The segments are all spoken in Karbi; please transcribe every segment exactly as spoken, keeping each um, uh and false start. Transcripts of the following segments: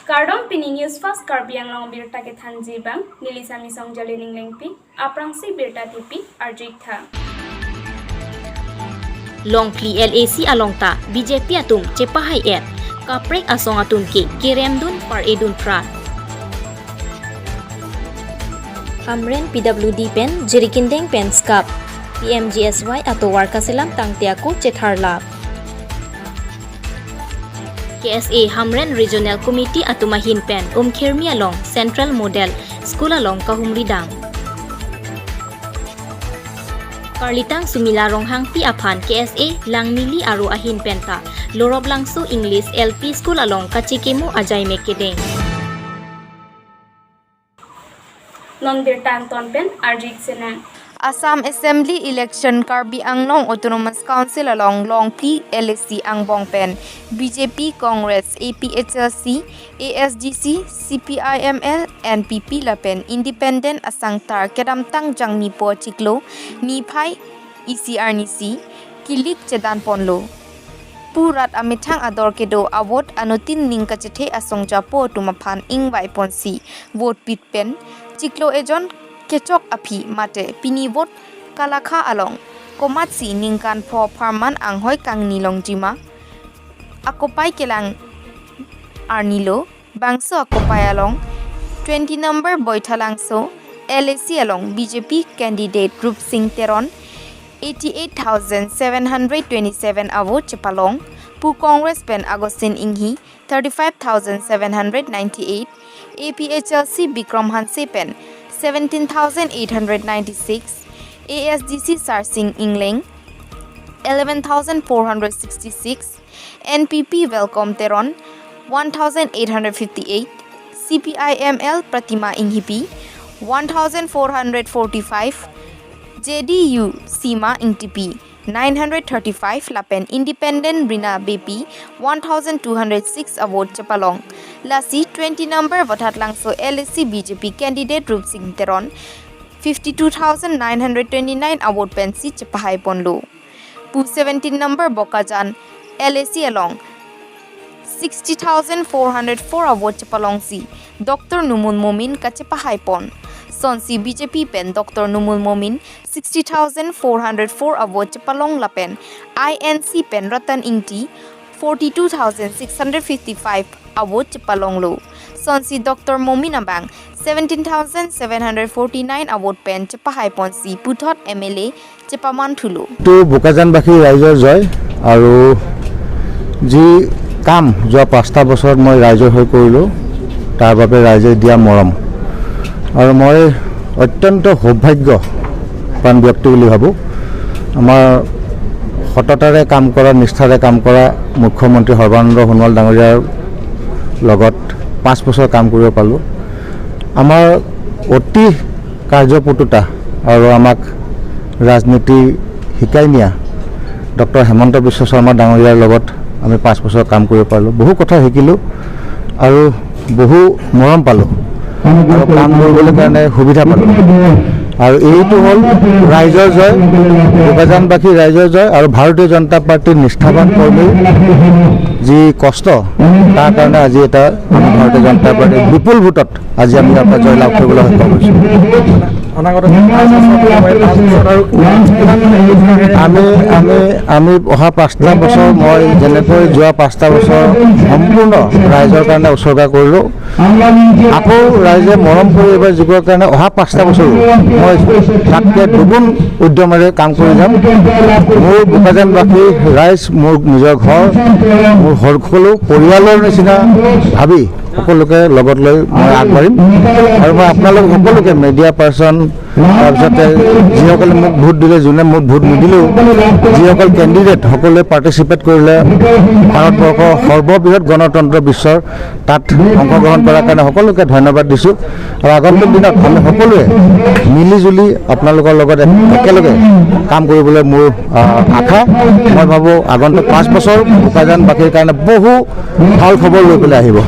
Kardom, pini News Fast Karbi Anglong birta kethanji abang, neli Sami Songjali Ninglengpi. Aphrangsi birta thepi arju-ik tha. Longphli L A C along ta B J P atum chepahai-et, kaprek asong atum ke keremdun par-edun phra. Hamren P W D pen Jirikindeng pen skap, P M G S Y atovar kaselam tangte ako chetharlap. K S A Hamren Regional Committee atum ahin pen Umkhirmi along Central Model School along kahumri dam. Karlitang Sumila Ronghangpi aphan K S A Langnili aro ahin penta Loroplangso English L P School along kachekimo ajaimek kedeng. Non birta angton pen arju-ik sinang. Assam Assembly Election, Karbi Anglong Autonomous Council along Longphli L A C angbong pen B J P, Congress, A P H L C, A S D C, C P I M L, N P P lapen Independent asangtar kedamtang Jangmipo achiklo niphai isi arnisi kilik chedan ponlo. Pu rat amethang ador kedo avote anuttin ning kachethe asong japo atum aphan ingvai ponsi vote pit pen chiklo ejon kechok aphi mate pini vote kalakha along komatsi ningkan pho pharman anghoi kangni longjima akopai kelang arnilo. Bangso akopai along twenty number Boithalangso L A C along B J P candidate Rupsing Teron eighty-eight thousand seven hundred twenty-seven avote chepalong, pu Congress pen Augustine Inghi thirty-five thousand seven hundred ninety-eight, A P H L C Bikram Hanse pen seventeen thousand eight hundred ninety-six, A S D C Sarsing Ingleng eleven thousand four hundred sixty-six, N P P Welcome Teron one thousand eight hundred fifty-eight, C P I M L Pratima Inghipi one thousand four hundred forty-five, J D U Sima Ingtipi nine hundred thirty-five lapen Independent Rina Beypi one thousand two hundred six avote chepalong. Lasi twenty number Voithalangso L A C B J P candidate Rupsing Teron fifty-two thousand nine hundred twenty-nine avote pensi chepahai ponlo. Pu seventeen number Bokajan L A C along sixty thousand four hundred four avote chepalongsi Doctor Numul Momin kachepahai pon. Sonsi B J P pen Doctor Numul Momin sixty thousand four hundred four avote chepalong lapen I N C pen Ratan Ingti forty-two thousand six hundred fifty-five avote chepalonglo. Sonsi Doctor Momin abang seventeen thousand seven hundred forty-nine avote pen chepahai ponsi puthot M L A chepaman thulo. এইটো বোকাজানবাসী ৰাইজৰ জয় আৰু যি কাম যোৱা পাঁচটা বছৰত মই ৰাইজৰ হৈ কৰিলোঁ, তাৰ বাবে ৰাইজে দিয়া মৰম। আৰু মই অত্যন্ত সৌভাগ্যৱান ব্যক্তি বুলি ভাবোঁ। আমাৰ সততাৰে কাম কৰা, নিষ্ঠাৰে কাম কৰা মুখ্যমন্ত্ৰী সৰ্বানন্দ সোণোৱাল ডাঙৰীয়াৰ লগত পাঁচ বছৰ কাম কৰিব পালোঁ। আমাৰ অতি কাৰ্যপটুতা আৰু আমাক ৰাজনীতি শিকাই নিয়া ডক্টৰ হিমন্ত বিশ্ব শৰ্মা ডাঙৰীয়াৰ লগত আমি পাঁচ বছৰ কাম কৰিব পাৰিলোঁ। বহু কথা শিকিলোঁ আৰু বহু মৰম পালোঁ আৰু কাম কৰিবলৈ কাৰণে সুবিধা পালোঁ। আৰু এইটো হ'ল ৰাইজৰ জয়, বোকাজানবাসী ৰাইজৰ জয় আৰু ভাৰতীয় জনতা পাৰ্টীৰ নিষ্ঠাৱান কৰ্মীৰ যি কষ্ট, তাৰ কাৰণে আজি এটা আমি ভাৰতীয় জনতা পাৰ্টীৰ বিপুল ভোটত আজি আমি ইয়াৰ পৰা জয়লাভ কৰিবলৈ সক্ষম হৈছোঁ। অনাগত দিনত পাঁচ বছৰ, পাঁচ বছৰ আৰু আমি, আমি, আমি অহা পাঁচটা বছৰ মই যেনেকৈ যোৱা পাঁচটা বছৰ সম্পূৰ্ণ ৰাইজৰ কাৰণে উৎসৰ্গা কৰিলোঁ, আকৌ ৰাইজে মৰম কৰি এইবাৰ জিকোৱাৰ কাৰণে অহা পাঁচটা বছৰো মই তাতকৈ দুগুণ উদ্যমেৰে কাম কৰি যাম। মোৰ বোকাজানবাসী ৰাইজ মোৰ নিজৰ ঘৰ, মোৰ সকলো পৰিয়ালৰ নিচিনা ভাবি সকলোকে লগত লৈ মই আগবাঢ়িম। আৰু মই আপোনালোক সকলোকে, মিডিয়া পাৰ্চন, তাৰপিছতে যিসকলে মোক ভোট দিলে, যোনে মোক ভোট নিদিলেও, যিসকল কেণ্ডিডেট সকলোৱে পাৰ্টিচিপেট কৰিলে, ভাৰতবৰ্ষৰ সৰ্ববৃহৎ গণতন্ত্ৰ বিশ্বৰ তাত অংশগ্ৰহণ কৰাৰ কাৰণে সকলোকে ধন্যবাদ দিছোঁ। আৰু আগন্তুক দিনত আমি সকলোৱে মিলি জুলি আপোনালোকৰ লগত একেলগে কাম কৰিবলৈ মোৰ, আহ, আশা। মই ভাবোঁ আগন্তুক পাঁচ বছৰ বোকাজানবাসীৰ কাৰণে বহু ভাল খবৰ লৈ পেলাই আহিব।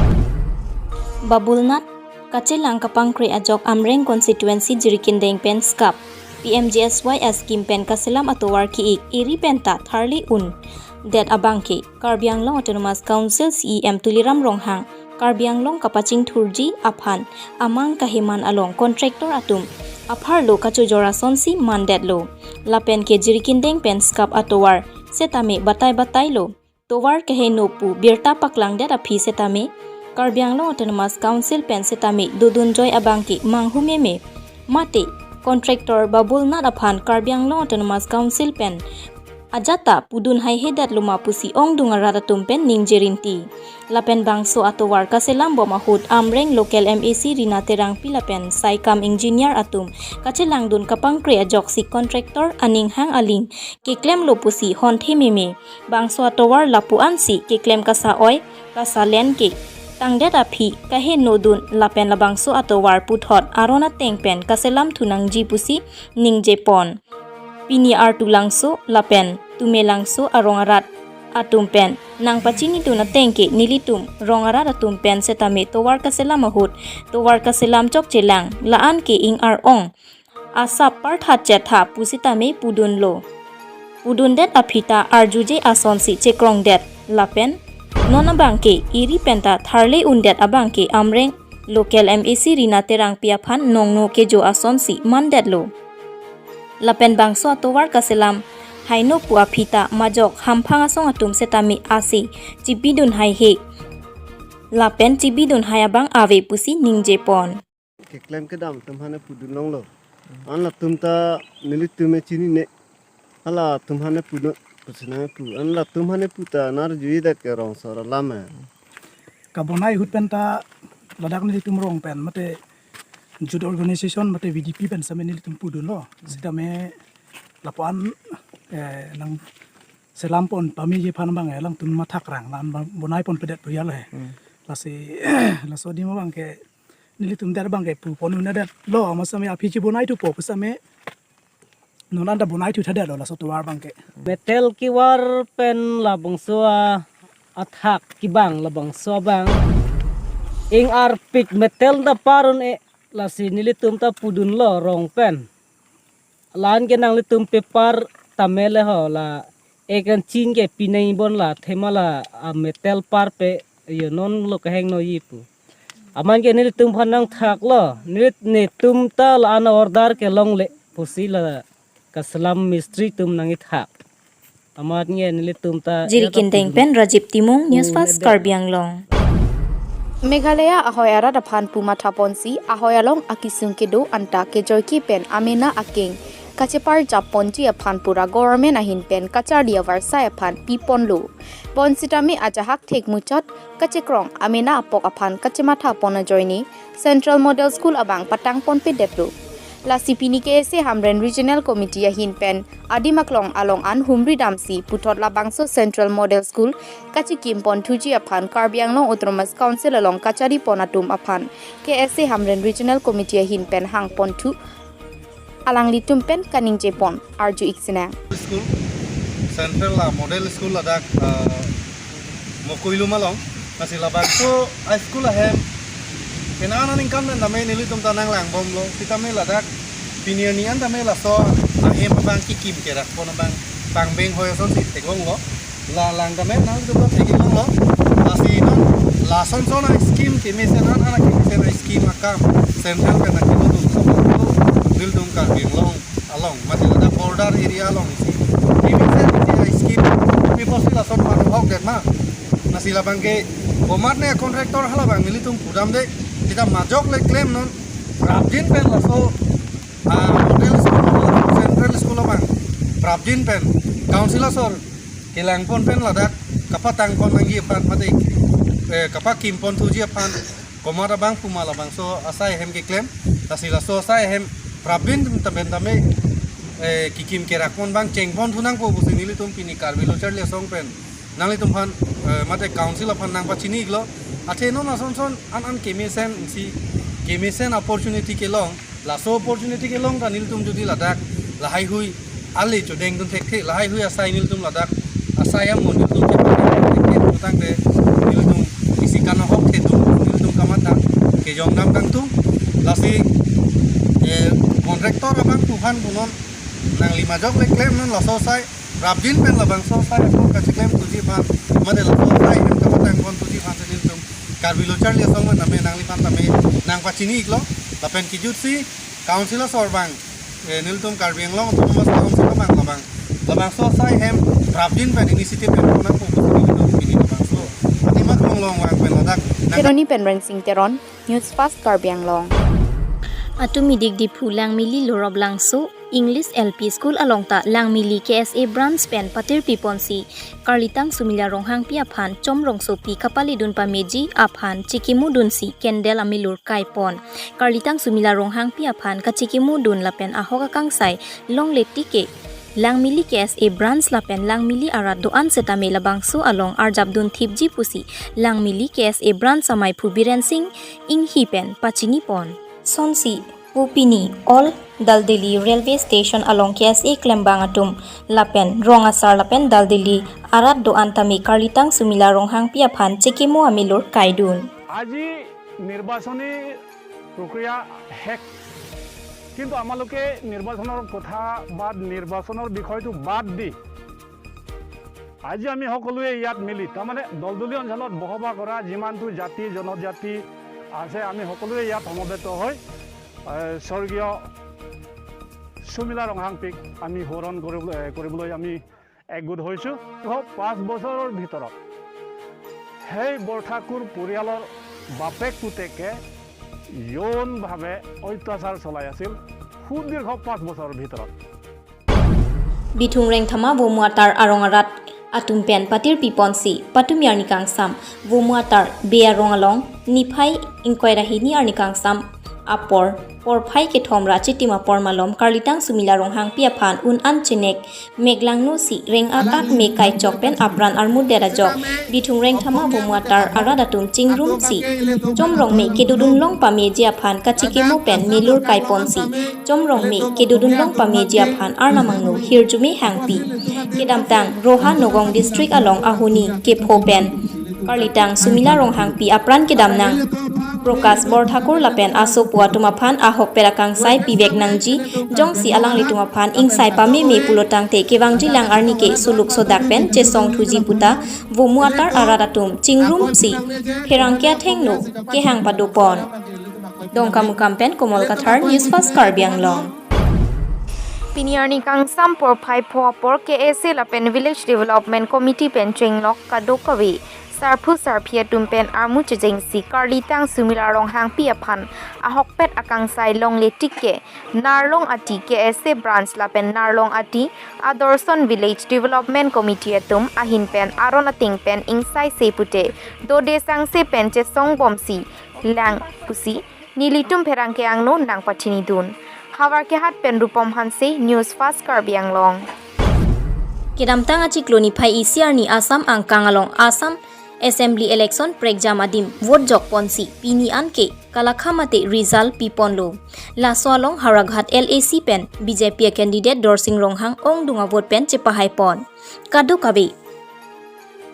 Babulnath kachelang kapangkre ajok Amreng constituency Jirikindeng pen skap. P M G S Y scheme pen kaselam atovar ki-ik eri penta tharle un det abangke Karbi Anglong Autonomous Council C E M Tuliram Ronghang, Karbi Anglong kapachingthurji aphan amang kaheman along contractor atum apharlo kachojor asonsi mandetlo. Lapen ke Jirikindeng pen skap atovar setame batai batailo. Tovar keheno pu birta paklangdet aphi setame Karbi Anglong Autonomous Council pen setame dodunjoi abangke manghumeme. Mate contractor Babul Nath aphan Karbi Anglong Autonomous Council pen ajat ta pudun haihedet loma pusi ongdung arat atum pen ningje rinti. Lapen bangso atovar kaselam bom ahut Amreng local M A C Rina Terangpi lapen saikam engineer atum kachelangdun kapangkre ajoksi contractor aning hang aling keklemlo pusi honthememe. Bangso atovar lapu-ansi keklem kasa-oi, kasalen ke tangdet aphi kahenodun lapen labangso atovar puthot aron ateng pen kaselam thunangji pusi ningjepon. Pini Artu Langso lapen Tume Langso arong arat atum pen nangpachinidun ateng ke nelitum rong arat atum pen setame tovar kaselam ahut tovar kaselam chokchelang la-an ke ing-ar-ong asap partha chetha pusitame pudunlo. Pudundet aphi ta arjuje asonsi chekrongdet lapen non abangke eri penta tharle undet abangke Amreng local M A C Rina Terangpi aphan nongno kejo asonsi mandetlo. Lapen bangso atovar kaselam haino pu aphi ta majok hamphang asong atum setame ase chibidun haihe lapen chibidun hai abang ave pusi ningjepon. Keklem kedam atum aphan pudun longlo. An latum ta nelitum chinine. Halatum aphan pudun pusi nangpu. An latum aphan puta nar jui dak ke rong sor alam eh. Kabonai ahut penta ladak nelitum rong pen mate youth organization mate V D P pen setame nelitum pudunlo. Setame lapu-an eh, nangselam pon pamiji aphan abang eh, alangtum mathakrang la-an bang bonai ponpedet pu ya le. Hmm. Lasi laso adim abangke nelitum der abangke pupon un-edetlo, amat setame aphi chibonai thupo pu setame non anta bonai thuthadetlo laso tovar abangke. Metal kevar pen labangso a-, athak kebang labangso abang ing-arpik metal ta par un-e, lasi nelitum ta pudunlo rong pen. La-an ke nanglitum paper tame le ho la ekan chin ke pinai bon la thema la a metal par pe yo non lo kehengnoji pu. Amat ke nelitum aphan nangthaklo, neli netum ta la-an order kelongle pusi la kaselam mistri atum nangkethak. Amat ke nelitum ta Jirikindeng pen Rajiv Timung, News Fast Karbi Anglong. Meghalaya ahoi arat aphan pu mathaponsi ahoi along akisung kedo anta kejoike pen amena akeng kacheparjapponji aphan pura government ahin pen kacharli avarsai aphan piponlo. Bonsitame ajahak thekmuchot kachekrong amena apok aphan kachemathapon ajoine Central Model School abang patangponpedetlo. Lasi pini K S A Hamren Regional Committee ahin pen adim aklong along an humri damsi puthot labangso Central Model School kachikimpon thuji aphan Karbi Anglong Autonomous Council along kacharipon atum aphan K S A Hamren Regional Committee ahin pen hangpon thu alanglitum pen kaningjepon arju-ik sinang. School, Central la Model School ladak, ah, Mokoilum along, lasi labangso a school ahem kena aningkan pen tame nelitum ta nanglangbomlo, sitame ladak pini arni an tame laso ahem abang kikim kerakpon abang pangbeng hoi asonsi theklonglo. La lang tame nangtum ta theklonglo. Lasi non lason son a scheme kemesen an, an kemesen a scheme akam Central pen nangkilo tum, nelitum Karbi Anglong along, mati ladak border area alongsi kemesen isi a scheme pi pusi lason parhokdet ma. Lasi labangke komatne contractor halabang nelitum pudamde, sita majok le klem non prapjin pen laso, ah, Model School, Central School abang prapjin pen Council asor kelangpon pen ladak kapatangpon nangji aphan mate, eh, kapakimpon thuji aphan komat abang puma labangso asai ahem keklem, lasi laso asai ahem prapjin tame tame, eh, kikim kerakpon abang chengpon thunangpo pusi nelitum pini Karbi Lo Charli Asong pen nanglitum aphan, eh, mate Council aphan nangpachini-iklo. Athe non ason son an an kemesen si kemesen opportunity kelong, laso opportunity kelong ta nelitum jodi ladak lahai hui ale chodengdun thekthe, lahai hui asai nelitum ladak asai amon nelitum chepadun thekthe putangte nelitum isi kana hok thedun nelitum kamatha kejong dam kangtung. Lasi, eh, Contractor abang pu aphan punon nangli majok le klemnon laso asai, rapjin pen labangso asai ako kacheklem thuji aphan, mane laso asai hem kapatang pon thuji aphan si nelitum Karbi Lo Charli Asong amen tame nangliphan tame nangpachini iklo, lapen kejutsi Council asor abang, eh, nelitum Karbi Anglong Autonomous Council abang labang, labangso asai hem rapjin pen initiative pen pon nangpo pusi nelitum pini labangso atima thong along vang pen ladak nang Teroni pen Rensing Teron, News Fast Karbi Anglong. Atum idik Diphu Langmili Lorop Langso English L P School along ta Langmili K S A branch pen patirpi ponsi Karlitang Sumila Ronghangpi aphan chomrongsopi kapaledun pameji aphan chikimudunsi candle amilur kaipon. Karlitang Sumila Ronghangpi aphan kachikimudun lapen ahok akangsai longle tik ke Langmili K S A branch lapen Langmili arat do-an setame labangso along arjapdun thipji pusi Langmili K S A branch amei phu Biren Sing Inghi pen pachini pon. Sonsi pu pini Old Daldeli Railway Station along K S A klembang atum lapen rong asar lapen Daldeli arat do-an tame Karlitang Sumila Ronghangpi aphan chikimu amilur kaidun. আজি নিৰ্বাচনী প্ৰক্ৰিয়া শেষ, কিন্তু আমালোকে নিৰ্বাচনৰ কথা বাদ, নিৰ্বাচনৰ বিষয়টো বাদ দি আজি আমি সকলোৱে ইয়াত মিলি, তাৰমানে দলদলীয় অঞ্চলত বসবাস কৰা যিমানটো জাতি জনজাতি আছে, আমি সকলোৱে ইয়াত সমবেত হৈ, এ, স্বৰ্গীয় সুমিলা ৰংহাংপীক আমি সোঁৱৰণ কৰিবলৈ, এ, কৰিবলৈ আমি একগোট হৈছোঁ। দীৰ্ঘ পাঁচ বছৰৰ ভিতৰত সেই বৰঠাকুৰ পৰিয়ালৰ বাপেক পুতেকে যৌনভাৱে অত্যাচাৰ চলাই আছিল সুদীৰ্ঘ পাঁচ বছৰৰ ভিতৰত। Bithung Rengthama Vomu Atar arong arat atum pen patirpi ponsi patumi arni kangsam Vomu Atar Bey arong along niphai ingkoi ra hini arni kangsam apor porphai kethom ra chitim apor malom Karlitang Sumila Ronghangpi aphan un an chenek meklangno si reng ak ak me kaichok pen apran armudet ajok Bithung Rengthama Vomu Atar arat atum chingrumsi chomrong me kedodun long pameji aphan kachikimo pen milur kaiponsi chomrong me kedodun long pameji aphan arnam angno Hirjume Hangpi, kedamtang Roha Nagaon District along ahuni kepho pen Karlitang Sumila Ronghangpi apran kedam nang Prakash Borthakur lapen asopo atum aphan ahokpet akangsai pivek nangji, jongsi alanglitum aphan ingsai pameme pulotangte kevangjilang arni ke suluk sodak pen chesong thuji puta Vomu Atar arat atum chingrumsi pherangke athengno kehang padopon. Dongkamukam pen Komol Kathar, News Fast Karbi Anglong. Pini arni kangsam porphai pho apor K S A lapen Village Development Committee pen chenglok kadokave sarpo sarpi atum pen armu chejengsi Karlitang Sumila Ronghangpi aphan ahokpet akangsai longle tik ke Narlong Ati K S A branch lapen Narlong Ati Adorson Village Development Committee atum ahin pen aron ateng pen ingsai se pute dode sangse pen chesong bomsi lang pusi nelitum pherangke angno nangpachinidun. Havarkehat pen Rupom Hanse, News Fast Karbi Anglong. Kedamtang achiklo niphai isi arni Assam angkang along Assam Assembly election prekjam adim vote jok ponsi pini an ke kalakha mate result piponlo. Laso along Howraghat L A C pen B J P candidate Dorsing Ronghang ongdung avote pen chepahai pon. Kadokave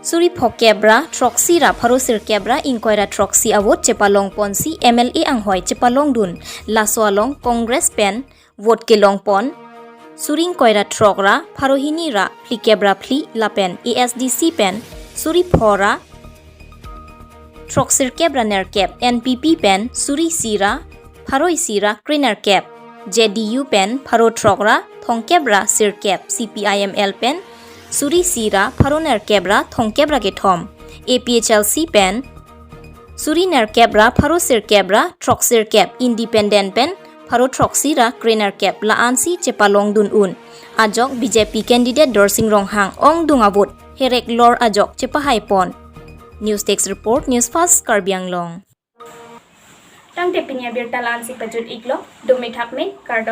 suri phokep ra throksi ra pharo sirkep ra ingkoi ra throksi avote chepalong ponsi M L A anghoi chepalongdun. Laso along Congress pen vote kelong pon suri ingkoi ra throk ra pharo hini ra phlikep ra phli lapen A S D C pen suri pho ra throksirkep ra nerkep, N P P pen suri isi ra pharo isi ra krenerkep, J D U pen pharo throk ra thomkep ra sirkep, C P I M L pen suri isi ra pharo nerkep ra thomkep ra kethom, A P H L C pen suri nerkep ra pharo sirkep ra throksirkep, Independent pen pharo throksi ra krenerkep la-ansi chepalongdun un. Ajok B J P candidate Dorsing Ronghang ongdung avote herek lor ajok chepahai pon. News Desk Report, News Fast Karbi Anglong. Tangte pini abirta la-ansi pajut iklo, dome thakme, kardom.